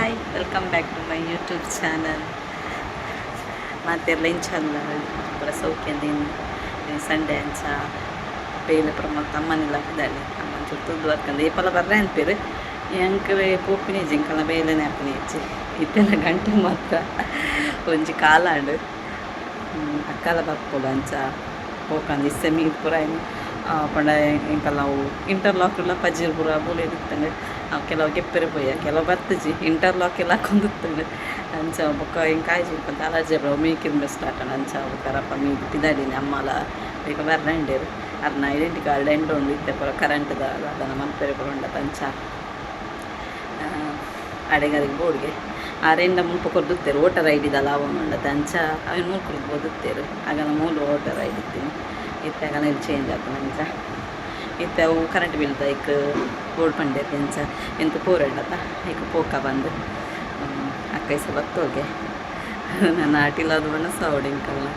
Hi, welcome back to my YouTube channel. ಮಾತೆರ್ಲ ಇಂಚಲ್ಲ ಪೂರ ಸೌಖ್ಯದಿಂದ. Sunday ಅಂಚ ಬೇಲೆ ಪೂರ ಮಲ್ತ್ ಅಮ್ಮನಿಲ್ಲ ಪಿದಾಳಿ. ಅಮ್ಮ ಒಂಚೂರು ತುದ್ದು ಬರ್ಕಂದು ಏಪಲ ಬರ್ರೆ ಅನ್ಪೇರು. ಎಂಕ್ಲೆ ಪೋಪಿನ ಇಜ್ಜಿ, ಎಂಕಲ್ನ ಬೇಲೆನೇ ಆಪಿನ ಇಜ್ಜಿ. ಇತ್ತೆಲ್ಲ ಗಂಟೆ ಮಾತ್ರ ಒಂಜಿ ಕಾಲಾಂಡ್. ಅಕ್ಕಲ ಬರ್ಪೋಡು, ಅಂಚ ಪೋಕಂದು ಇತ್ತೆ ಮೀದ್ ಪೂರ ಐನ್ ಪಂಡ ಎಂಕಲ್ನ ಅವು ಇಂಟರ್ಲಾಕ್ ಎಲ್ಲ ಪಜಿರ್ ಪೂರ ಬೋಲೇದಿತ್ತಂಡು. ಅವು ಕೆಲವು ಗೆಪ್ಪೆರೆ ಪೋಯ, ಕೆಲವು ಬತ್ತಿಜಿ. ಇಂಟರ್ಲಾಕ್ ಎಲ್ಲ ಹಾಕೊಂದಿತ್ತಂಡು. ಅಂಚ ಬೊಕ್ಕ ಎಂಕ್ ಆಯ್ಜಿ ಪಂತ ಅಲರ್ಜಿ ಪೂರ ಮೀಕಿಂದ ಸ್ಟಾರ್ಟ್ ಆಂಡ್. ಅಂಚ ಬೊಕ್ಕ ರಪ್ಪ ಮೀದ್ ಪಿದಾಡಿನಿ. ಅಮ್ಮಲ ಬೇಗ ಬರ್ರಂಡೇರು. ಅರ್ನ ಐಡೆಂಟಿ ಕಾರ್ಡ್ ಎಂಡ ಉಂಡು. ಇತ್ತೆ ಪೂರ ಕರೆಂಟ್ದ ದಾದನ ಮಲ್ಪೆರೆ ಪೂರ ಉಂಡತ. ಅಂಚ ಅಡೆಗರಿಗೆ ಬೋರ್ಡ್ಗೆ ಆರೆಂಡ ಮುಲ್ಪ ಕೊರ್ದುತ್ತೇರು. Voter I ಡಿದಲ್ಲ ಆವೊಂದುಂಡತ. ಅಂಚ ಅವೆನ್ ಮೂಲು ಕೊರ್ದು ಬೋದುತ್ತೇರು. ಆಗನ ಮೂಲು ವೋಟರ್ I D ಇತ್ತಿನಿ. ಇತ್ತೆ ಆಗನ ಇಲ್ಲಿ ಚೇಂಜ್ ಆತನ. ಅಂಚ ಇತ್ತೆ ಅವು ಕರೆಂಟ್ ಬಿಲ್ ಐಕ್ ಬೋರ್ಡ್ ಪಂಡೇರ್. ಅಂಚ ಎಂತ ಪೋರೆಂಡತ ಐಕ್ ಪೋಕ ಬಂದು ಅಕ್ಕ ಇಸ ಬತ್ತೋಗೆ. ನನ್ನ ಅಟಿಲಾದ ಬಣ್ಣ ಸೌಡ್ ಇಂಕಲ್ಲ.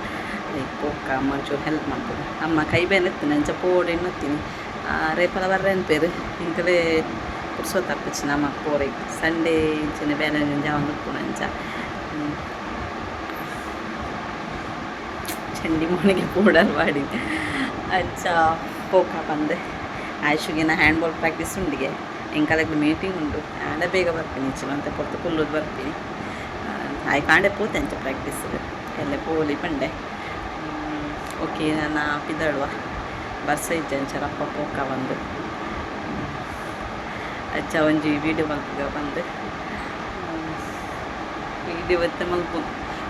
ಐಕ್ ಪೋಕ ಅಮ್ಮ ಒಂಚೂರು ಹೆಲ್ಪ್ ಮಾಡ್ತದೆ. ಅಮ್ಮ ಕೈ ಬೇನೆ ಎತ್ತಿನ, ಅಂಚ ಪೋಡೆ ಎಣ್ಣುತ್ತೀನಿ. ರೇಪಲ ಬರ್ರೆ ಅನ್ಪೇರು. ಇಂಕಲೇ ಪುರ್ಸೊ ತಪ್ಪುಚಿ ನಮ್ಮ ಪೋರೆ. ಸಂಡೇ ಇಂಚಿನ ಬೇಲೆ ಜಾವೊಂದು ಉಪ್ಪುನು. ಅಂಚ ಚಂಡಿ ಮೋಣಿಗೆ ಪೋಡಲ್ ವಾಡಿ. ಅಂಚ ಪೋಕ ಬಂದೆ. ಆಯುಷುಗಿನ ಹ್ಯಾಂಡ್ಬಾಲ್ ಪ್ರಾಕ್ಟೀಸ್ ಉಂಡಿಗೆ. ಎಂಕಲೆಗ್ ಮೀಟಿಂಗ್ ಉಂಡು. ಆಂಡ ಬೇಗ ಬರ್ತೀನಿ ಇಚ್ಚಿನ ಅಂತ ಪೊರ್ತು ಕುಲ್ಲುದು ಬರ್ತೀನಿ. ಆಯ್ ಕಾಂಡೆ ಪೋತೆ. ಅಂಚ ಪ್ರಾಕ್ಟೀಸ್ ಎಲ್ಲ ಪೋಲಿ ಪಂಡೆ. ಓಕೆ, ನಾನು ಪಿದಳುವ. ಬರ್ಸ ಇಜ್ಜಿ, ಅಂಚ ರಪ್ಪ ಪೋಕ ಬಂದು. ಅಚ್ಚ ಒಂಜಿ ವೀಡಿಯೋ ಮಲ್ಪುಗ ಬಂದು. ವೀಡಿಯೋ ಬತ್ತೆ ಮಲ್ಪು.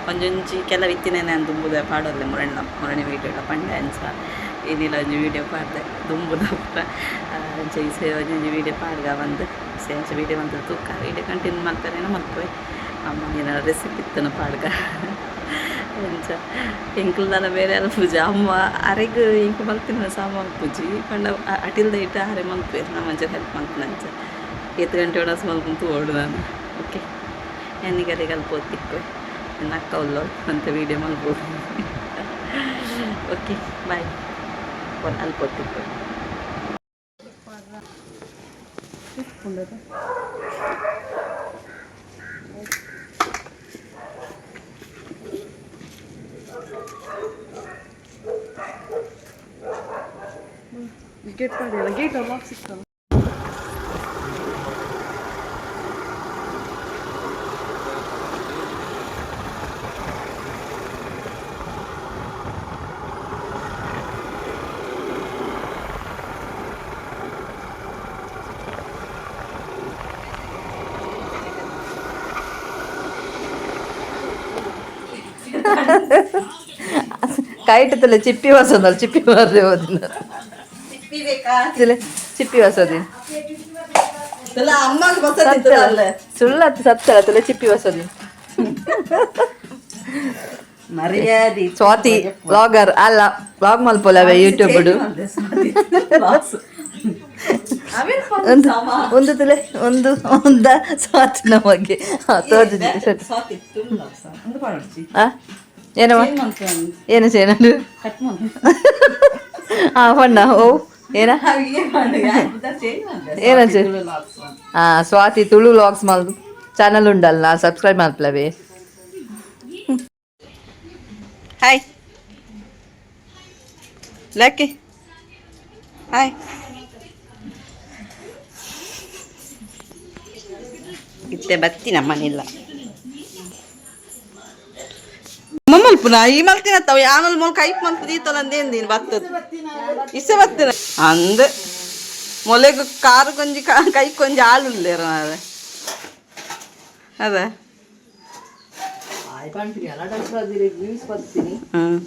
ಒಂಜೊಂಜಿ ಕೆಲವು ಇತ್ತಿನೇ ನಾನು ದುಂಬುದ ಪಾಡೋಲ್ಲ. ಮುರಣ್ಣ ಮುರಣಿ ವೀಡಿಯೋ ಪಂಡೆ. ಅಂಚ ಏನಿಲ್ಲ, ಒಂಜಿ ವೀಡಿಯೋ ಪಾಡ್ದೆ ದುಂಬುದ ಪೂರ. ಅಂಚ ಈ ಸೇ ಒಂಜೊಂಜಿ ವೀಡಿಯೋ ಪಾಡ್ಗ ಬಂದು. ಅಂಚ ವೀಡಿಯೋ ಬಂದು ತೂಕ. ವೀಡಿಯೋ ಕಂಟಿನ್ಯೂ ಮಾಡ್ತಾರೇನೋ ಮಲ್ಪುವೆ. ಅಮ್ಮ ಏನಾರ ರೆಸಿಪಿ ಇತ್ತನ ಪಾಡ್ಗ. ಅಂಚ ಎಂಕುಲ್ದಾನ ಬೇರೆ ಅಲ್ಪ ಅಮ್ಮ ಅರೆಗ್ ಎಂಕು ಮಲ್ತಿನ ಸಾಮಾನು ಪೂಜಿ ಪಂಡ ಅಟಿಲ್ದ ಇಟ್ಟು ಆರೆ ಮಲ್ಪೇರು. ನಮ್ಮ ಅಂಚ ಹೆಲ್ಪ್ ಮಲ್ಪುನ. ಅಂಚ ಏತ್ ಗಂಟೆ ಒಣಸ್ ಮಲ್ಪುಂತು ಓಡು ನಾನು. ಓಕೆ, ಎನ್ನಿಗರಿಗೆ ಅಲ್ಪ ತಿಕ್ಕು. ನನ್ನ ಅಕ್ಕ ಉಲ್ಲೋ ಅಂತ ವೀಡಿಯೋ ಮಲ್ಬೋದು. Okay, bye. ಅಲ್ಪ ತಿಕ್ಕು. ಗೇಟ್ ಮಾಡಿಲ್ಲ, ಗೇಟ್ ಲಾಕ್ ಸಿಗ್ತಲ್ಲ. ಕೈಟತ್ತಲ್ಲ ಚಿಪ್ಪಿ ವಾಸೋದಲ್ಲ, ಚಿಪ್ಪಿ ಮಾರ್ರೆ ಹೋದಿನ ಚಿಪ್ಪಿ ವಾಸೋದಿನ. ಸುಳ್ಳತ್ತು ಸತ್ತಲ್ಲ ತುಲೆ ಚಿಪ್ಪಿ ವಾಸೋದಿನ. ಮರ್ಯಾದಿ. ಸ್ವಾತಿ ವ್ಲಾಗರ್ ಅಲ್ಲ, ವ್ಲಾಗ್ ಮಲ್ಪೊಲವೆ ಯೂಟ್ಯೂಬ್. ಒಂದು ಒಂದು ತುಲೆ ಒಂದು ಒಂದ ಸ್ವಾತಿನ ಬಗ್ಗೆ ತೋಜಿದೆ. ಏನವ ಏನು ಸೇನದು? ಹಾ ಪಣ್ಣ ಓ ಏನ ಏನ? ಹಾ, ಸ್ವಾತಿ ತುಳು ವ್ಲಾಗ್ಸ್ ಮಲ್ ಚಾನಲ್ ಉಂಡಲ್ಲ, ಸಬ್ಸ್ಕ್ರೈಬ್ ಮಾಡ್ಲವೆ. Hi Lucky, hi. ಇತ್ತೆ ಬತ್ತಿ ನಮ್ಮನಿಲ್ಲ ಮಲ್ಪುನ ಈ ಮಲ್ತಿನತ್ತವ ಯಾನಲ್ ಮೊಲ್ ಕೈಪ್ ಮಲ್ಪು ದೀತಲ್ಲ ಅಂದೇಂದಿನ ಬತ್ತದ ಇಸೆ ಬತ್ತಿನ ಅಂದ್ ಮೊಲೆಗ್ ಕಾರು ಕೊಂಜಿ ಕೈ ಕೊಂಜಿ ಆಳುಲ್ಲೇರ ಅದ. ಹ್ಮ್.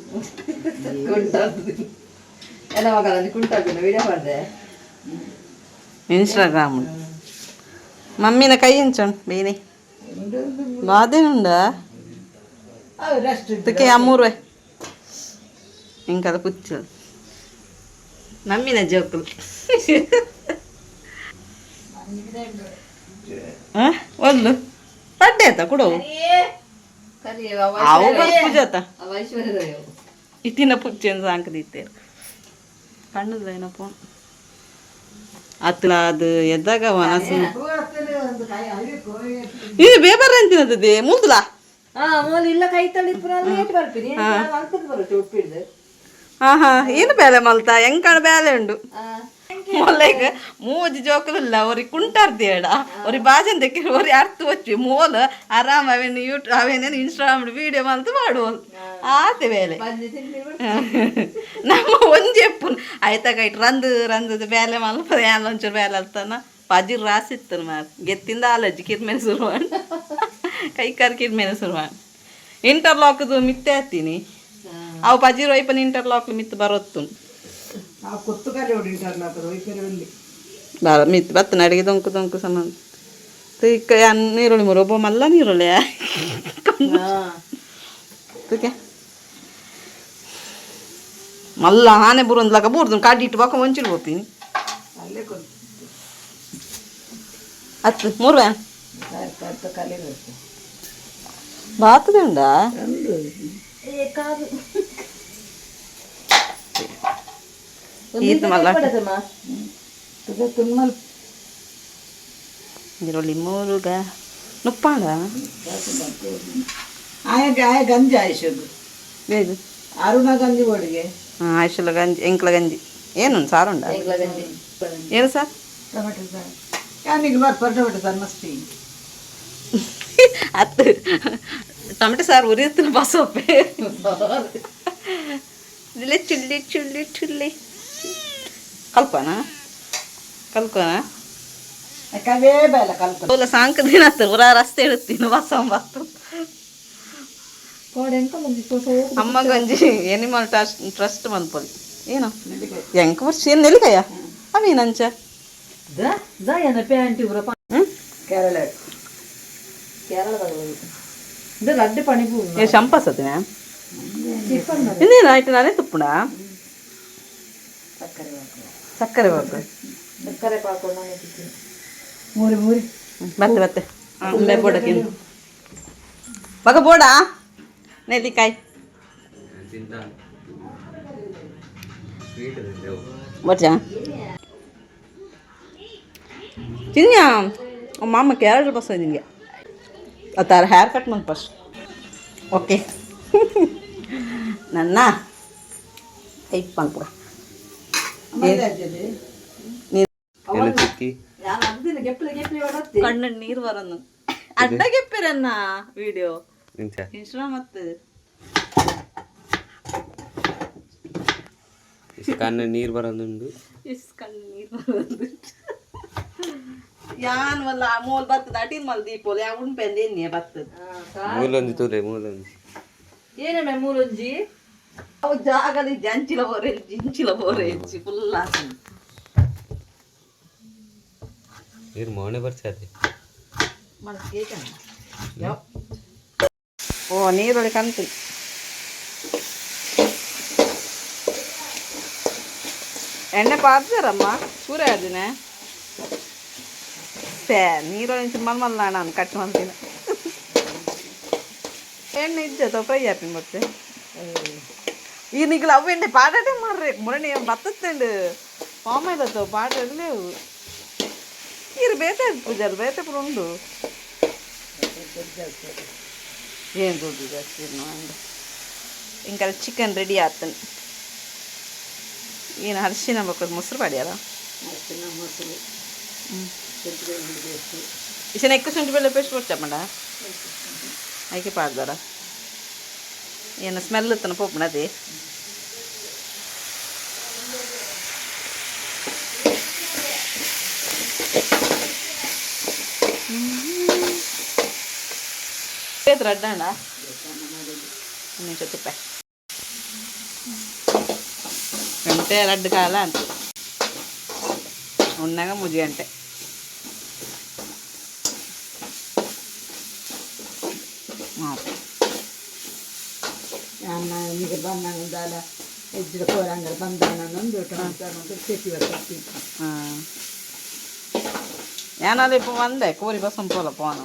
ಇನ್ಸ್ಟಾಗ್ರಾಮ್ ಮಮ್ಮಿನ ಕೈ ಎಂಚೋಣ ಬೇನೆ ಬಾದೇನುಂಡ ಇದಕ್ಕೆ ಅಮ್ಮೂರ್ವೆ ಇಂಕದ ಪುಚ್ಚ ಮಮ್ಮಿನ ಜೋಕುಲು ಒಲ್ಲು ಪಡ್ಡೆ ಆತ ಕೊಡು. ಅವು ಪೂಜಾತ ಇತ್ತಿನ ಪುಚ್ಚೆನ್ ಸಾಂಕದಿತ್ತೇರು ಕಣ್ಣುದ ಏನಪ್ಪ ಅತ್ತಲ ಅದು ಎದ್ದಾಗ ಮನಸ್ಸು. ಇದು ಬೇಬರ್ ಅಂತಿನತ್ತದೆ ಮುಲ್ದುಲಾ. ಹಾ, ಮೂಲ ಇಲ್ಲ, ಕೈ ತಳಿಪುರ ಲೇಟ್ ಬರ್ತೀನಿ ಅಲ್ಪದ ಬರುತ್ತೆ ಉಪ್ಪಿಡ್ದು. ಹಾ ಹಾ, ಏನು ಬೇಲೆ ಮಲ್ತ ಎಂಕಣ ಬೇಲೆ ಉಂಡು. ಮೊಲ್ಲೆಗ್ ಮೂಜಿ ಜೋಕುಲಿಲ್ಲ, ಒರಿ ಕುಂಟಾರ್ದಿ ಹೇಳ, ಒರಿ ಬಾಜನ್ ದೆಕ್ಕಿ, ಒರಿ ಅರ್ಥ ವಚ್ಚಿ. ಮೋಲ್ ಆರಾಮ್ ಅವೇನು ಯೂಟ್ಯೂಬ್ ಅವೇನೇನು ಇನ್ಸ್ಟಾಗ್ರಾಮ್ ವೀಡಿಯೋ ಮಲ್ತು ಮಾಡುವಲ್ ಆತೆ ಬೇಲೆ. ನಮ್ಮ ಒಂಜಿ ಎಪ್ಪುನು ಆಯ್ತಾಗ it ರಂದು ರಂದದ ಬೇಲೆ ಮಲ್ಪ ಏನ್ ಒಂಚೂರು ಬೇಲೆ ಅಲ್ತಾನ ಪಜಿರ್ ರಾಸಿತ್ತನು ಮಾರ್ ಗೆತ್ತಿಂದ ಆಲಜ್ಜಿ ಕಿರ್ಮೇಲೆ ಶುರುವಾಣ, ಕೈ ಕಾರ್ ಕಿರ್ಮೇಲೆ ಶುರುವಾಣ. ಇಂಟರ್ಲಾಕ್ದು ಮಿತ್ತೆ ಹತ್ತೀನಿ ಅವು ಪಜಿರ್ ಒಯ್ಪನ ಇಂಟರ್ಲಾಕ್ ಮಿತ್ತು ಬರೋತ್ತು. ಆ ಕೊತ್ತುಕಾಲಿ ಹೊಡಿಂಟಾರಲ್ಲ ಒಯ್ಪೆರೆ ಒಲ್ಲಿ. ಬಾರ ಮಿತ್ತು ಬತ್ತ ಅಡಿಗೆ ದೊಂಕು ದೊಂಕು ಸಮಾನ ಇಕ್ಕ ನೀರುಳ್ಳಿ ಮೂರು ಒಬ್ಬ ಮಲ್ಲ ನೀರುಳ್ಳಿ ತೂಕೆ ಮಲ್ಲ ಆನೆ ಬುರೊಂದ್ಲಕ ಬೂರ್ದು ಕಾಡಿ ಇಟ್ಟು ಬೊಕ್ಕ ಒಂಚೂರು ಹೋಗ್ತೀನಿ. ಅಲ್ಲೇ ಕೊತ್ತು. ಹತ್ತು ಮೂರು. ಕಲಿ ಬರ್ತದೆ. ಬಾತದೆ ಉಂಡಾ? ಒಂದು. ಈತ್ ಮಲ್ಲ. ತುಮ್ಮಲ್. ನೀರುಳ್ಳಿ ಮೂರುಗ ನುಪ್ಪಾಂಡ. ಆಯ ಆಯ ಗಂಜಿ ಆಯ್ಸೋದು. ಬೇಗ. ಅರುಣ ಗಂಜಿ ಬೋಡಿಗೆ. ಹಾಂ, ಆಯ್ಶಲ ಗಂಜಿ, ಎಂಕ್ಲ ಗಂಜಿ ಏನು ಸಾರುಂಡ? ಏನು ಸಾರ್? ಟೊಮೆಟೊ ಸಾರು. ಯಾನಿಗೆ ಬರ್ತಾರೆ ಟೊಮೆಟೊ ಸಾರು ಮಸ್ತಿ. ಅತ್ತು, ಟೊಮೆಟೊ ಸಾರು ಉರಿಯುತ್ತಿನ ಬಸೊಪ್ಪೆ ಇಲ್ಲೇ ಚುಳ್ಳಿ ಚುಳ್ಳಿ ಚುಳ್ಳಿ ಕಲ್ಪನ ಕಲ್ಕೋನ. ಕವೇ ಬೇಲ ಕಲ್ಪ. ಓಲ ಸಾಂಕ ದಿನ ಉರ ರಸ್ತೆ ಇಡುತ್ತೀನಿ ಬಸ ಬತ್ತು. ಅಮ್ಮಗೊಂಜಿ ಎನಿಮಲ್ ಟ್ರಸ್ಟ್ ಟ್ರಸ್ಟ್ ಮನ್ಪೊಲಿ ಏನು ಎಂಕ ವರ್ಷ ಏನು ನೆಲ್ಲಿಕಾಯ ಅವೇನಂಚ. ಪ್ಯಾಂಟ್. ಹ್ಞೂ. ಕೇರಳ. ಕೇರಳ ಇದು ರಡ್ಡು ಪಣಿಪು. ఏ ಚಂಪಾಸತಿನ ಇನ್ನೇನು ಆಯ್ತು, ನಾನೇ ತುಪ್ಪುಣ ಸಕ್ಕರೆ ಬಾಕು. ಸಕ್ಕರೆ ಪಾಕೊಂಡು. ಮೂರಿ ಮೂರಿ. ಮತ್ತೆ ಮತ್ತೆ ಉಂಡೆ ಬೋಡಕ್ಕೆ ಬಗ ಬೋಡ ನೆಲ್ಲಿಕಾಯಿ ಬಚ್ಚ ತಿನ್ಯ ಮಾಮ ಕ್ಯಾರೆಟ್ ಬಸ್ ನಿಮಗೆ ಆ ಹೇರ್ ಕಟ್ ಮಾಡಿ ಫಸ್ಟ್. ಓಕೆ, ನನ್ನ ಐಪ್ ಮಲ್ಪುಗ. ಚಿಕ್ಕಿ. ಕಣ್ಣು ನೀರು ಬರೋನು ಅಡ್ಡಗೆಪ್ಪಿರನ್ನ ವಿಡಿಯೋ. ಇಂಚ. ಇನ್ಸ್ಟಾ ಮತ್ತೆ. ಕಣ್ಣು ನೀರು ಬರೋದುಂಡು. Is ಕಣ್ಣು ನೀರು ಬರೋದು ಯಾನ್ ವಲ್ಲ ಮೂಲ್ ಬರ್ತದ ಅಟಿನ್ ಮಲ್ ದೀಪೋಲ್ ಯಾ ಉಂಪೆಂದ ಎಣ್ಣೆ ಬರ್ತದ. ಮೂಲೊಂಜಿ ತೂಲೆ ಮೂಲೊಂಜಿ. ಏನಮ್ಮ ಮೂಲೊಂಜಿ? ಅವು ಜಾಗಲಿ ಜಂಚಿಲ ಬೋರೆ ಜಿಂಚಿಲ ಬೋರೆ ಹೆಚ್ಚಿ ಫುಲ್. ನೀರು ಮೌನೆ ಬರ್ಸದೆ. ಓ ನೀರುಳ್ಳಿ ಕಂತು. ಎಣ್ಣೆ ಪಾರ್ತಾರಮ್ಮ ಸೂರ ಅದಿನ ಸೇ ನೀರುಳ್ಳಿ ಮಲ್ ಮಲ್ಲ ನಾನು ಕಟ್ ಮಾಡ್ತೀನಿ. ಎಣ್ಣೆ ಇಜ್ಜ ಫ್ರೈ ಆಪಿನ ಮತ್ತೆ ಈ ನಿಗ್ಲ ಅವು ಎಣ್ಣೆ ಪಾಡಟೆ ಮಾರ್ರೆ ಮುರಣಿ ಬತ್ತುತ್ತಂಡು ಪಾಮಾಯ್ದತ್ತೋ ಪಾಡ లేవు. ಇರು ಬೇತೆ ಪೂಜಾರು ಬೇತೆ ಪೂರ ಉಂಡು. ಏನು ದುಡ್ಡು ಜಾಸ್ತಿ ಅಂದ. ఇంకా ಚಿಕನ್ ರೆಡಿ ಆತನ್. ಏನು ಅರಿಶಿನ ಬೇಕು, ಮೊಸರು ಪಾಡ್ಯಾರ. ಅರಿಶಿನ ಮೊಸರು ಶುಂಠಿ ಬೆಳ್ಳುಳ್ಳಿ ಪೇಸ್ಟು. ಇಸನ ఎక్కువ ಶುಂಠಿ ಬೆಳ್ಳುಳ್ಳಿ ಪೇಸ್ಟ್ ಕೊಡ್ಚಮ್ಮಂಡ ಐಕೆ ಪಾಡ್ದಾರ. ಏನು ಸ್ಮೆಲ್ ತನ ಪೋಪುಣ ಅದೇ. ರಡ್ಡಣ್ಣ ಒಂದು ನಿಮಿಷ ತುಪ್ಪ ಗಂಟೆ ರಡ್ಡು ಕಾಲ ಅಂತ ಉಣ್ಣಾಗ ಮುಜಿ ಗಂಟೆ. ಹಾಂ. ಈಗ ಬಂದಂಗ ದಾಲ ಎಜ್ಜು ಕೋರಂಗ ಬಂದಾನೊಂದು ಟೊಮೆಟೊ ಚೆಕ್ಕಿ ಬರ್ತದೆ. ಹಾಂ, ಏನಾದ್ರು ಇಪ್ಪ ಬಂದೆ ಕೋರಿ ಬಸ್ ಪೋಲ ಪೋನ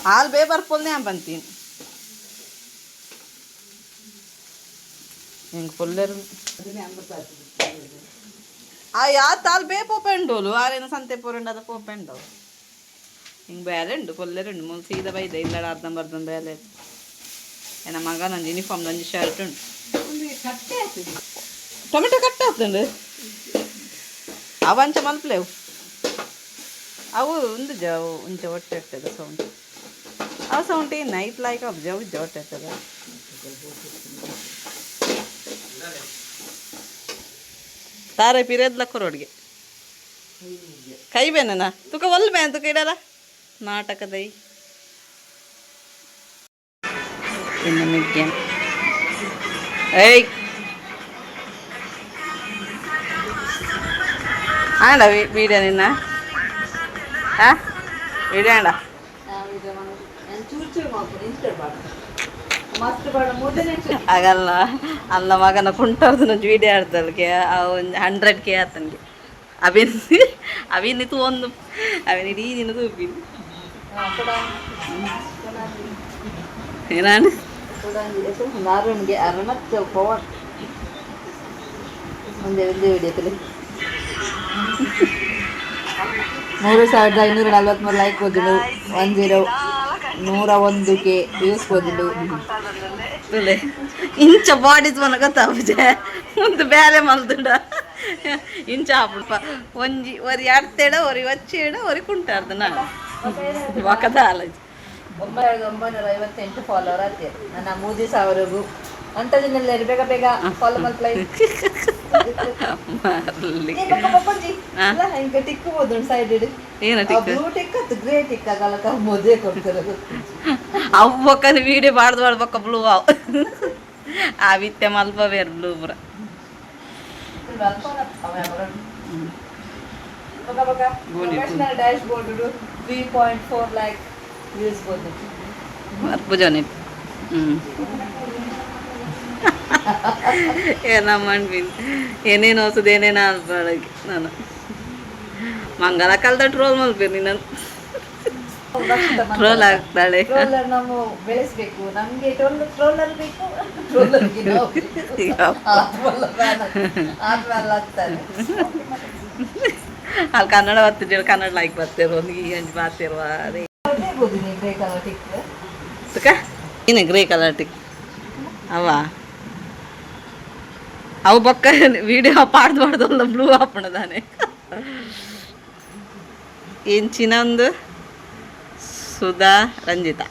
ಹಾಲು ಬೇ ಬರ್ಪೊಲ್ನೇ ಬಂತೀನಿ ಹಿಂಗೆ ಫುಲ್ಲರ್. ಆ ಯಾ ತಾಲ್ ಬೇ ಪೋಪೆಂಡೋಲು ಆರೇನ ಸಂತೆ ಪೋರಂಡ ಅದ ಪೋಪೆಂಡವು. ಹಿಂಗೆ ಬೇಲೆ ಉಂಡು, ಪೊಲ್ಲೆರ್ ಉಂಡು. ಮೂಲು ಸೀದಾ ಬೈದ ಇಲ್ಲಡ ಅರ್ಧಂಬರ್ಧಂ ಬೇಲೆ. ಏನ ಮಗನ ಒಂಜಿ ಯೂನಿಫಾರ್ಮ್, ಒಂಜಿ ಶರ್ಟ್ ಉಂಡು. ಕಟ್ಟೆ ಆಗ್ತದೆ. ಟೊಮೆಟೊ ಕಟ್ ಆಗ್ತುಂಡು. ಅವು ಅಂಚ ಮಲ್ಪಲೇವು. ಅವು ಒಂದು ಜವು ಒಂಚ ಹೊಟ್ಟೆ ಇರ್ತದೆ ಸೌಂಡ್. ಅವು ಸೌಂಡ್ ನೈಟ್ ಲೈಕ್ ಅವು ಜವು ಜ ಹೊಟ್ಟೆ ಇರ್ತದೆ. ತಾರೆ ಪಿರೇದ್ಲ ಕೊರೋಡ್ಗೆ ಕೈ ಬೇನನ ತುಕ ಒಲ್ ಬೇನ್ ತುಕ ಇಡಲ್ಲ ನಾಟಕದೈ. ಇನ್ನು ಮಿಗ್ಗೇನ್ ಏಯ್ ಆಂಡ ವೀಡಿಯೋ ನಿನ್ನ ಆ ವಿಡಿಯೋ ಆಂಡ. ಚೂರು ಚೂರು ಮಾಡ್ಕೊಂಡು ಇಂಚ ಮಸ್ತ್ ಬಾಡ ಮೂರನೇ. ಆಗಲ್ಲ ಅಲ್ಲ, ಮಗನ ಕುಂಟರ್ದು ಒಂಜಿ ವಿಡಿಯೋ ಆಡ್ದಲ್ಗೆ ಒಂದು 100K ಆತನಿಗೆ. ಅವೇನು ಅವೇನು ಒಂದು ಅವೇನು ಇಡೀ ದಿನ ತೂಪಿನಿ ಏನಾണ്. ಅರುಣ್ಗೆ ಅರುಣತ್ ಪವರ್ ಒಂದೇ ಒಂದೇ ವಿಡಿಯೋದಲ್ಲಿ 3543 ಲೈಕ್ ಹೋದಿಡು, 101 K views ಹೋದಿಡು. ತುಲೆ ಇಂಚ ಬಾಡೀಸ್ ಮನ ಗೊತ್ತಾಪುಜೆ. ಮುಂದೆ ಬೇರೆ ಮಲ್ದುಂಡ ಇಂಚ ಆಪುಂಡು. ಒಂಜಿ ಒರಿ ಅಡ್ತೇಡ, ಒರಿ ವಚ್ಚೇಡ, ಒರಿ ಕುಂಟಾರ್ದು. ನಾನು ಬೊಕದ ಆಲೋಚನೆ. 9958 ಫಾಲೋವರ್ ಆಯ್ತು ನನ್ನ. 3 ಸಾವಿರಗೂ ಅಂತ ದಿನ ಬೇಗ ಬೇಗ ಫಾಲೋ ಮಲ್ಪ್ಲೈ. ಮಾರ್ಲಿ. ಹಿಂಗೆ ಟಿಕ್ ಹೋದ್ರು ಸೈಡ್. ಏನ ಟಿಕ್? ಬ್ಲೂ ಟಿಕ್ ಅದು ಗ್ರೇ ಟಿಕ್ ಆಗಲ್ಲ, ಮೋದೇ ಕೊಡ್ತಾರೆ. ಅವು ಬೊಕ್ಕನ ವೀಡಿಯೋ ಬಾಡ್ದು ಬಾಡ್ ಬೊಕ್ಕ ಬ್ಲೂ ಅವು ಆ ವಿತ್ತೆ ಮಲ್ಪ ಬೇರೆ ಬ್ಲೂ ಪುರ. Professional dashboard 3.4 lakh views ಬಂದು. ಪೂಜಾನೆ ಏನ ಮಾಡ್ಬಿನ್ ಏನೇನು ಹೊಸದು ಏನೇನು ಅನ್ಬಾಳಗೆ. ನಾನು ಮಂಗಲ ಕಾಲದ ಟ್ರೋಲ್ ಮಲ್ಪೇನಿ. ನಾನು ಟ್ರೋಲ್ ಆಗ್ತಾಳೆ. ಟ್ರೋಲರ್ ನಾವು ಬೆಳೆಸ್ಬೇಕು. ನಮ್ಗೆ ಟ್ರೋಲರ್ ಬೇಕು, ಟ್ರೋಲರ್ಗೆ ನಾವು ಬೇಕು. ಆತ್ಮಲ್ಲ ಆಗ್ತಾರೆ. ಅಲ್ಲಿ ಕನ್ನಡ ಬರ್ತಿದ್ದೀರ, ಕನ್ನಡ ಲೈಕ್ ಬರ್ತಿರೋ ಒಂದು ಈ ಅಂಜಿ ಬರ್ತಿರುವ ಅದೇ. Grey colour tick. ತುಕ ಏನ ಗ್ರೇ ಕಲರ್ ಟಿಕ್ ಅವ ಅವು ಬೊಕ್ಕ ವಿಡಿಯೋ ಪಾಡ್ದು ಪಾಡ್ದಲ್ಲ ಬ್ಲೂ ಆಪಣದಾನೆ. ಎಂಚಿನ ಒಂದು Sudha Ranjitha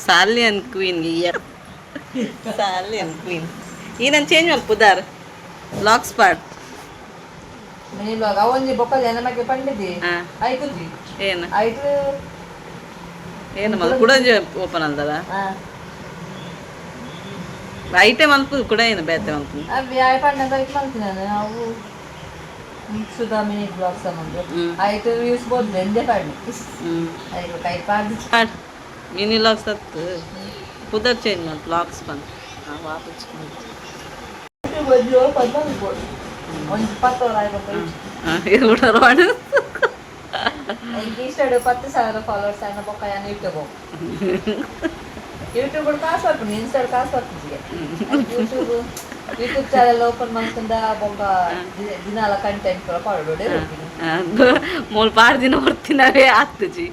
Saliyan queen year Saliyan queen. ಈ ನಾನು ಚೇಂಜ್ ಮಲ್ಪುದಾರ್ ಲಾಕ್ ಸ್ಪಾಟ್. ಮಿನಿ ಬ್ಲಾಗ್ ಅವೊಂಜಿ ಬೊಕ್ಕ ಜನಮಗೆ ಪಂಡಿದಿ. ಆಯ್ತು. ಏನು? ಆಯ್ತು. ಏನು ಮಲ್ ಕೂಡ ಓಪನ್ ಅಲ್ದಲ್ಲ ಐಟಮ್ ಮಲ್ಪು ಕೂಡ ಏನು ಬೇತೆ ಮಲ್ಪು. ಅವಿ ಆಯ್ ಪಂಡಂತ ಐಟ್ ಮಲ್ತಿನ ನಾನು. ಅವು ಸುಧಾ ಮಿನಿ ಬ್ಲಾಗ್ಸ್ ಅನ್ನೊಂದು. ಆಯ್ತು, ವ್ಯೂಸ್ ಬೋದು ಎಂದೇ ಪಂಡಿ. ಐದು ಕೈ ಪಾಡ್ದು. ಮಿನಿ ಲಾಕ್ಸ್ ಹತ್ತು ಪುದರ್ ಚೇಂಜ್ ಮಲ್ಪ ಲಾಕ್ಸ್ ಬಂದು ವಾಪಸ್. ಒಂಜಿ ಪತ್ತೋರ ಆಯ್ಬೇಕು. ಕೂಡ ರೋಡ್. ಈಗ ಇಷ್ಟಡು 10,000 ಫಾಲೋವರ್ಸ್ ಅನ್ನ ಬೊಕ್ಕ ಯಾನ್ ಯೂಟ್ಯೂಬ್ ಯೂಟ್ಯೂಬ್ ಕಾಸು ಬರ್ಪುಂಡು, ಇನ್ಸ್ಟಾಡ್ ಕಾಸು ಬರ್ಪುಜಿ. ಯೂಟ್ಯೂಬ್ ಯೂಟ್ಯೂಬ್ ಚಾನೆಲ್ ಓಪನ್ ಮಲ್ತುಂಡ ಬೊಕ್ಕ ದಿನಾಲ ಕಂಟೆಂಟ್ ಪೂರ ಪಾಡೋಡೆ. ಮೂಲು ಪಾಡ್ ದಿನ ಬರ್ತಿನವೇ ಆಗ್ತಜಿ.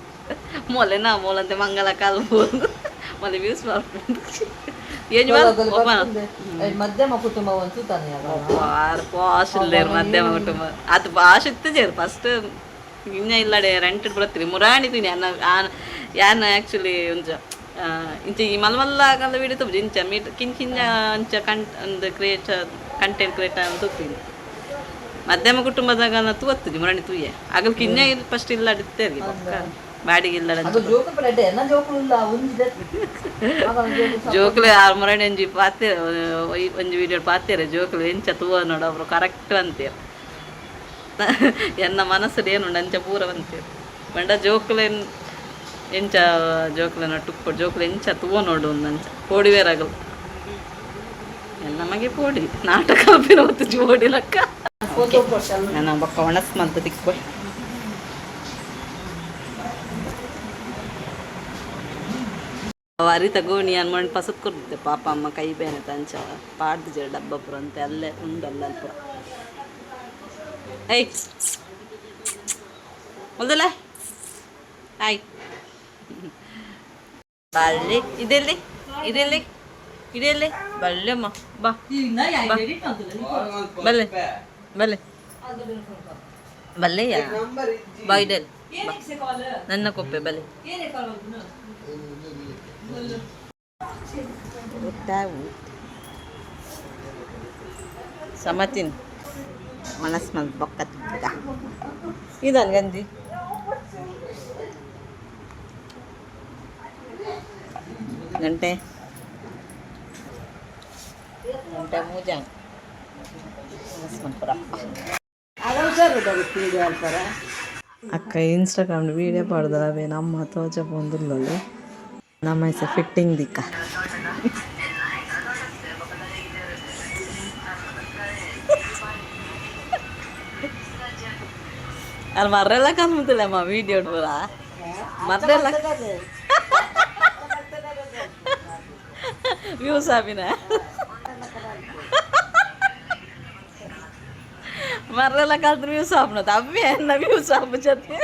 ಮೊಲೆ ನಾ ಮೊಲಂತೆ ಮಂಗಲ ಕಾಲ್ಬೋದು ಮೊಲೆ ವ್ಯೂಸ್ ಬರ್ಪುಂಡು ಏಜ್ ಓಪನ್. ಮಧ್ಯಮ ಕುಟುಂಬ ಒಂದು ತೂತಾನೆ. ಪಾಶ್ ಇಲ್ಲೇರು ಮಧ್ಯಮ ಕುಟುಂಬ ಅದು ಪಾಶ್ ಇತ್ತಜೇರು ಫಸ್ಟ್ ಇನ್ನ ಇಲ್ಲಡೆ ರೆಂಟೆಡ್ ಬರತ್ರಿ ಮುರಾಣಿ ತಿನಿ ಅನ್ನ ಯಾನ್ ಆ್ಯಕ್ಚುಲಿ ಒಂಜ ಇಂಚ ಈ ಮಲ್ಲ ಮಲ್ಲ ಆಗಲ್ಲ ವಿಡಿಯೋ ತೂಪುಜಿ. ಇಂಚ ಮೀಟ್ ಕಿನ್ ಕಿಂಜ ಅಂಚ ಕಂಟ್ ಒಂದು ಕ್ರಿಯೇಟ್ ಕಂಟೆಂಟ್ ಕ್ರಿಯೇಟ್ ಅಂತ ತೂಪಿನಿ. ಮಧ್ಯಮ ಕುಟುಂಬದಾಗ ತೂವತ್ತುಜಿ ಮುರಾಣಿ ತೂಯೆ ಆಗಲ್ ಕಿಂಜ ಫಸ್ಟ್ ಇಲ್ಲ ಅಡಿತ್ತೇರಿ ಪಕ್ಕ ಬಾಡಿಗೆ ಇಲ್ಲ. ಅದು ಜೋಕು ಪಡೆಡೆ ಎನ್ನ ಜೋಕುಲು ಇಲ್ಲ ಒಂಜಿ. ಜೋಕುಲು ಆರು ಮುರಾಣಿ ಒಂಜಿ ಪಾತೆ ಒಂಜಿ ವಿಡಿಯೋ ಪಾತೇರೆ ಜೋಕುಲು ಎಂಚ ತೂವ ನೋಡು ಅವರು ಕರೆಕ್ಟ್ ಅಂತೀರ. ಎನ್ನ ಮನಸ್ಸು ಏನುಂಡು ಅಂಚ ಪೂರ ಬಂತೀರ. ಪಂಡ ಜೋಕುಲೆನ್ ಎಂಚ ಜೋಕುಲೆನ ಟುಪ್ಪ ಜೋಕುಲು ಎಂಚ ತೂವ ನೋಡು ಅಂಚ ಪೋಡಿವೇರಾಗಲು ಎಲ್ಲ ಮಗೆ ಪೋಡಿ ನಾಟಕ ಅಲ್ಪಿನ ಹೊತ್ತು ಜೋಡಿ ಲಕ್ಕ. ನಾನು ಬೊಕ್ಕ ಒಣಸ್ ಮಂತ ತಿಕ್ಕು. ಅರಿ ತಗೋಣಿ ಅನ್ಮಂಡ್ ಪಸತ್ ಕೊಡ್ತಿದ್ದೆ. ಪಾಪ ಅಮ್ಮ ಕೈ ಬೇನೆ ಅಂಚ ಪಾಡ್ದು ಜರ ಡಬ್ಬ ಪುರ ಅಂತೆ ಅಲ್ಲೇ ಉಂಡು ಅಲ್ಲ ಪುರ. ಏಯ್ ಮೊದಲ ಹಾಯ್ ಬಲ್ಲೆ ಇದೆಲ್ಲಿ ಇದೆಲ್ಲಿ ಇದೆಲ್ಲಿ ಬಲ್ಲೆಮ್ಮ ಬಾ ಬಾ. ಬಲ್ಲೆ ಬಲ್ಲೆ ಬಲ್ಲೆಯಾ ಬಾ ಇದೆಲ್ಲಿ ಬಾ. ನನ್ನ ಕೊಪ್ಪೆ ಬಲ್ಲೆ ಸಮತಿನ್ ಮನಸ್ ಮಲ್ ಬೊಕ್ಕ ತಿಕ್ಕ ಇದನ್ ಗಂಜಿ ಗಂಟೆ ಗಂಟೆ ಮೂಜಾನ್ ಮನಸ್ ಮಲ್ಪರಪ್ಪ. ಅಕ್ಕ ಇನ್ಸ್ಟಾಗ್ರಾಮ್ ವೀಡಿಯೋ ಪಾಡ್ದಲ್ಲ ಅವೇ ನಮ್ಮ ತೋಜ ಪೋಂದುಲ್ಲಲು ನಮ್ಮ ಹೆಸರು ಫಿಟ್ಟಿಂಗ್ ದಿಕ್ಕ. ಅಲ್ಲಿ ಮರ್ರೆಲ್ಲ ಕಾಣ್ತಿಲ್ಲಮ್ಮ ವೀಡಿಯೋ ಪೂರ ಮರ್ರೆಲ್ಲ ವ್ಯೂಸ್ ಆಪಿನ ಮರ್ರೆಲ್ಲ ಕಲ್ತ್ರ ವ್ಯೂಸ್ ಆಪುನ ಅವೇ ಎನ್ನ ವ್ಯೂಸ್ ಆಪು ಜೊತೆ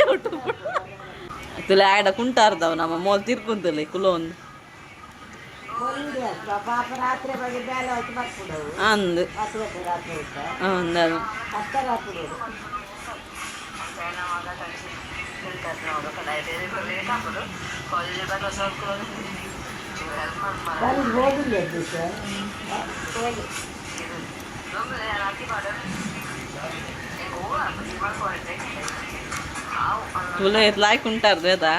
ಯೂಟ್ಯೂಬ್ ತುಲೆ ಆಡ ಕುಂಟಾರ್ದವ್ ನಮ್ಮ ಮೋಲ್ ತಿರ್ಕುಂತಲೆ ಕುಲೋನ್. ಪಾಪ ರಾತ್ರಿ ಬಗ್ಗೆ ಬೇಲೆ ಹೊತ್ತು ಬರ್ಬಿಡವು. ಅಂದು. 10 ಗಂಟೆ ರಾತ್ರಿ ಊಟ. ಅಂದರು. ಹತ್ತರ ಹಾಕ್ಬಿಡೋದು. ಕಾಲೇಜ್ ಹೋಗಿಲ್ಲ ಸರ್. ತುಲೆ ಲಾಯ್ಕ್ ಕುಂಟಾರ್ದು ಆಯ್ತಾ.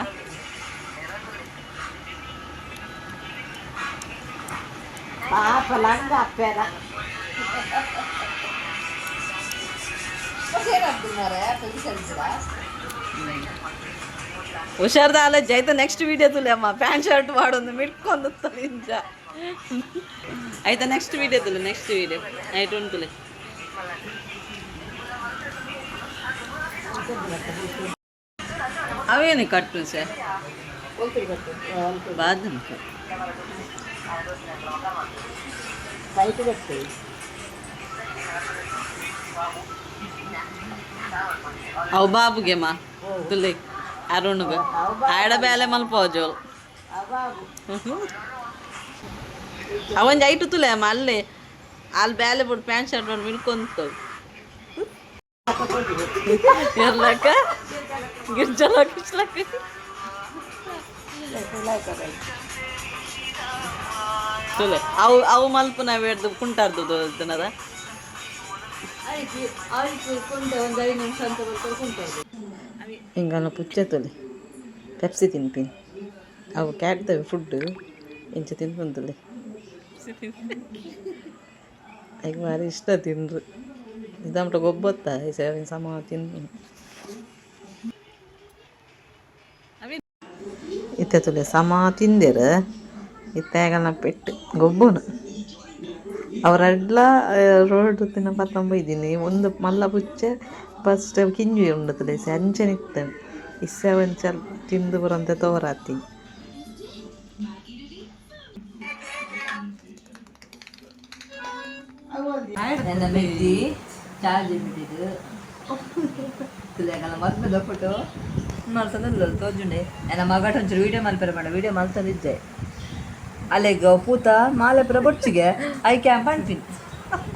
ಪಾಪ ಲಂಗ ಅಪ್ಪೇರ. ಹುಷಾರ್ದ ಅಲ್ಲ ಜೈತ ನೆಕ್ಸ್ಟ್ ವೀಡಿಯೋ ತುಲೆ ಅಮ್ಮ ಪ್ಯಾಂಟ್ ಶರ್ಟ್ ಮಾಡೋದು ಮಿಟ್ಕೊಂಡು ಇಂಚ ಆಯ್ತಾ. ನೆಕ್ಸ್ಟ್ ವೀಡಿಯೋ ತುಲೆ, ನೆಕ್ಸ್ಟ್ ವೀಡಿಯೋ ಆಯ್ತು ಉಂಟುಲೆ. ಅವೇನು ಕಟ್ಟು ಸರ್ ಬಾದ. ಪೈಟ್ ಕಟ್ಟಿ. ಅವು ಬಾಬುಗೆ ಮಾ ತುಲೆ ಅರುಣುಗ ಆಡ ಬೇಲೆ ಮಲ್ಪೋಜೋಲ್. ಅವಂಜಿ ಐಟು ತುಲೆ ಅಮ್ಮ ಅಲ್ಲೇ ಅಲ್ಲಿ ಬೇಲೆ ಬಿಡು ಪ್ಯಾಂಟ್ ಶರ್ಟ್ ಮಾಡಿ ಮಿಡ್ಕೊಂತ ಎರ್ಲಕ್ಕ ಗಿರ್ಜಲ ಕಿಚ್ಲಕ್ಕ ತುಲೆ ಅವು ಅವು ಮಲ್ಪುನ ಬೇಡ್ದು ಕುಂಟಾರ್ದು ತಿನ್ನದ. ಆಯ್ತು ಆಯ್ತು ಕೊಂಡೆ ಒಂದು 5 ನಿಮಿಷ ಅಂತ ಬರ್ತಾರೆ ಕುಂಟು. ಇಂಗನ ಪುಚ್ಚೆ ತುಲೆ ಪೆಪ್ಸಿ ತಿನ್ಪಿನಿ. ಅವು ಕ್ಯಾಟ್ದವೆ ಫುಡ್ ಇಂಚ ತಿನ್ಪುಂತುಲೆ. ಐಕ್ ಭಾರಿ ಇಷ್ಟ ತಿಂದ್ರು ಇದಮಟ ಗೊಬ್ಬತ್ತ ಸೇವಿನ ಸಮ ತಿನ್ಪುನು. ಇತ್ತೆ ತುಲೆ ಸಮ ತಿಂದೆರ್ ಇತ್ತೆ ಆಗಲ್ಲ ಪೆಟ್ಟು ಗೊಬ್ಬುನು ಅವರೆಲ್ಲ ರೋಡ್ ತಿನ್ನ ಪತ್ತೊಂಬ ಇದ್ದೀನಿ ಒಂದು ಮಲ್ಲ ಪುಚ್ಚೆ ಫಸ್ಟ್ ಕಿಂಜಿ ಉಂಡು ತುಲೆ ಅಂಚನೆ ಇತ್ತೇನೆ ಇಸ್ಸೆ ಒಂಚಲ್ ತಿಂದು ಬರಂತೆ ತೋರಾತಿ. ನನ್ನ ಮೆತ್ತಿ ಚಾರ್ಜ್ ಬಿಟ್ಟಿದ್ದು ತುಲೆಗಲ್ಲ ಮದ್ಮೆದ ಫೋಟೋ ಮಲ್ತಂದ್ರೆ ತೋಜುಂಡೆ. ನನ್ನ ಮಗಟ ಒಂಚೂರು ವೀಡಿಯೋ ಮಲ್ಪೆರ ಮಾಡ ವೀಡಿಯೋ ಮಲ್ತಂದಿದ್ದೆ ಅಲೆಗ್ ಪೂತ ಮಾಲೆ ಪುರ ಬೊಚ್ಚಿಗೆ I camp ಪಣ್ಪಿನ್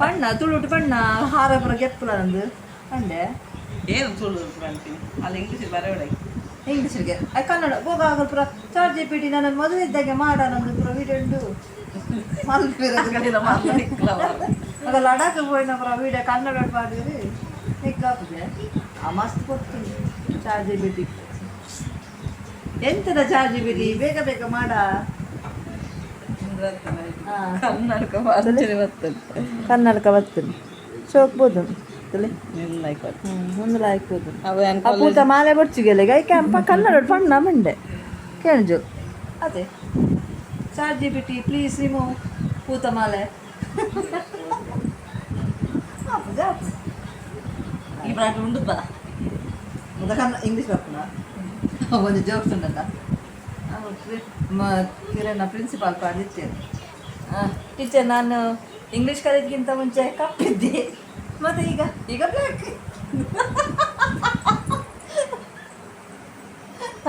ಪಣ್ಣ ತುಳುಟು ಪಣ್ಣ ಹಾರ ಪುರ ಗೆಪ್ಪುಲ ನಂದು ಪಂಡೆ. ಏನು ಸುಳ್ಳು ಅಂತೀನಿ ಅಲ್ಲಿ ಇಂಗ್ಲೀಷ್ ಬರೋಡೆ. ಇಂಗ್ಲೀಷ್ಗೆ I Kannada ಹೋಗ ಆಗಲ್ ಪುರ ಚಾರ್ಜ್ ಪಿಟಿ ನನ್ನ ಮದುವೆ ಇದ್ದಾಗೆ ಮಾಡ ನಂದು ಪುರ ವೀಡಿಯೋ ಉಂಡು ಮಲ್ಪೆರ. ಆಗ ಲಡಾಖ್ ಪೋಯಿನ ಪುರ ವೀಡಿಯೋ ಕನ್ನಡ ಪಾಡಿದ್ರಿ ನಿಕ್ಕಾಪುಜೆ ಆ ಮಸ್ತ್ ಕೊಡ್ತೀನಿ ಚಾರ್ಜ್ ಬಿಟಿ ಎಂತದ ಚಾರ್ಜ್ ಬಿಟಿ ಬೇಗ ಬೇಗ ಮಾಡ. ಕನ್ನಡಕ ಅಂಚನೆ ಬರ್ತದೆ. ಕನ್ನಡಕ ಬರ್ತದೆ ಸೋಕ್ಬೋದು ಮುಂದೆ ಹಾಕ್ಬೋದು. ಅವು ಆ ಪೂತ ಮಾಲೆ ಬೊಚ್ಚಿಗೆಲ್ಲ I ಕ್ಯಾಂಪ ಕನ್ನಡ ಪಣ್ಣ ಮಂಡೆ ಕೇಳ್ಜು ಅದೇ ಚಾರ್ಜ್ ಬಿಟಿ ಪ್ಲೀಸ್ ರಿಮೂವ್ ಪೂತ ಮಾಲೆ ಆಪುಜ ಆಪುಜ. ಈ ಪ್ರಾಟ್ ಉಂಡು ಬಾ. ಮುದ ಕನ್ನ ಇಂಗ್ಲೀಷ್ ಬರ್ಪುನ ಒಂದು ಜೋಕ್ಸ್ ಉಂಡಲ್ಲ ಕಿರಣ ಪ್ರಿನ್ಸಿಪಾಲ್ ಪಾಡಿರ್ತೇನೆ ಟೀಚರ್ ನಾನು ಇಂಗ್ಲೀಷ್ ಕಲಿಯೋದಕ್ಕಿಂತ ಮುಂಚೆ ಕಪ್ಪಿದ್ದೆ ಮತ್ತೆ ಈಗ ಈಗ ಬ್ಲ್ಯಾಕ್.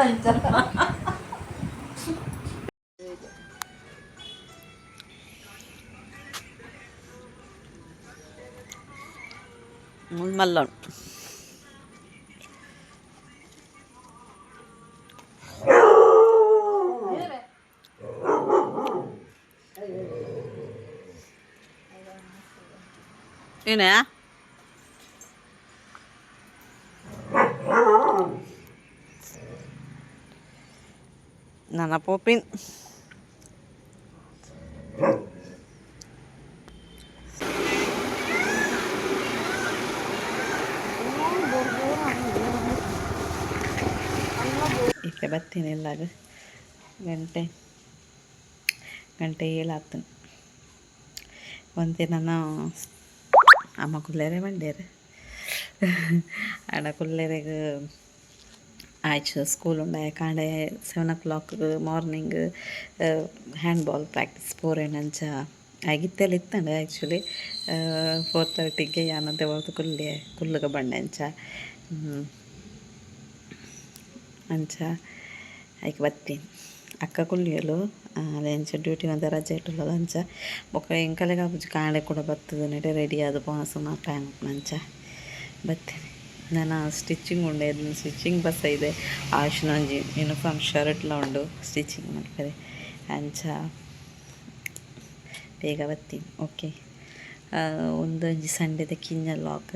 ಅಂಚ. ಮುಲ್ ಮಲ್ಲೋಣ್. ಏನೇ? ನನ್ನ ಪೋಪಿನ್. ಇತ್ತೆ ಬತ್ತೀನಿ ಎಲ್ಲಾಗ. ಗಂಟೆ ಗಂಟೆ 7 ಆತನ. ಒಂತೆ ನಾನು ಅಮ್ಮ ಕುಲ್ಲೇರೆ ಬಂಡೇರು ಆಡ ಕುಲ್ಲೇರೆಗ್ ಆಯ್ತು. ಸ್ಕೂಲ್ ಉಂಡಾಯ ಕಾಂಡೆ 7 o'clock morning handball practice ಪೋರೇಣಂಚ ಅಂಚ ಆಗಿತ್ತೆಲ್ಲ ಇತ್ತಂಡ. ಆ್ಯಕ್ಚುಲಿ 4:30ಗೆ ಯಾನಂತೆ ಹೊರತು ಕುಲ್ಲೆ ಕುಲ್ಲುಗ ಬಂಡೆ ಅಂಚ ಅಂಚ ಐಕ್ ಬತ್ತೀನಿ. ಅಕ್ಕ ಕುಲ್ಲಿಯಲು ಅಲೆ ಅಂಚ ಡ್ಯೂಟಿ ಒಂತೆ ರಜೆ ಇಟ್ಟುಲ್ಲದ ಅಂಚ. ಬೊಕ್ಕ ಎಂಕಲೆಗ್ ಆಪುಜಿ, ಕಾಂಡೆ ಕೂಡ ಬತ್ತದ ನೆಟೆ ರೆಡಿ ಆದ್ ಪೋನ ಸುಮಾರು ಟೈಮ್ ಅಂಚ ಬತ್ತೀನಿ. ನಾನು ಸ್ಟಿಚಿಂಗ್ ಉಂಡೆ, ಸ್ಟಿಚಿಂಗ್ ಬಸ್ ಇದೆ. ಆಶಿನ ಒಂಜಿ ಯೂನಿಫಾರ್ಮ್ ಶರ್ಟ್ಲ ಉಂಡು ಸ್ಟಿಚಿಂಗ್ ಮಲ್ಪರೆ, ಅಂಚ ಬೇಗ ಬತ್ತೀನಿ. ಓಕೆ, ಉಂದೊಂಜಿ ಸಂಡೆದ ಕಿಂಜ ಲಾಗ್.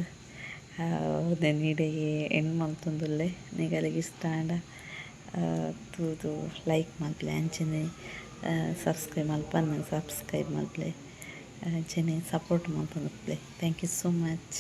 Then ಇಡೆಗೆ ಎಂಡ್ ಮಲ್ತೊಂದುಲ್ಲೆ. ನಿಗಲೆಗ್ ಇಷ್ಟ ಆಂಡ ತೂದು ಲೈಕ್ ಮಲ್ಪುಲೆ, ಅಂಚನೆ ಸಬ್ಸ್ಕ್ರೈಬ್ ಮಲ್ಪಂದ ಸಬ್ಸ್ಕ್ರೈಬ್ ಮಲ್ಪುಲೆ, ಅಂಚನೆ support ಮಲ್ತೊಂದುಪ್ಪುಲೆ. Thank you so much.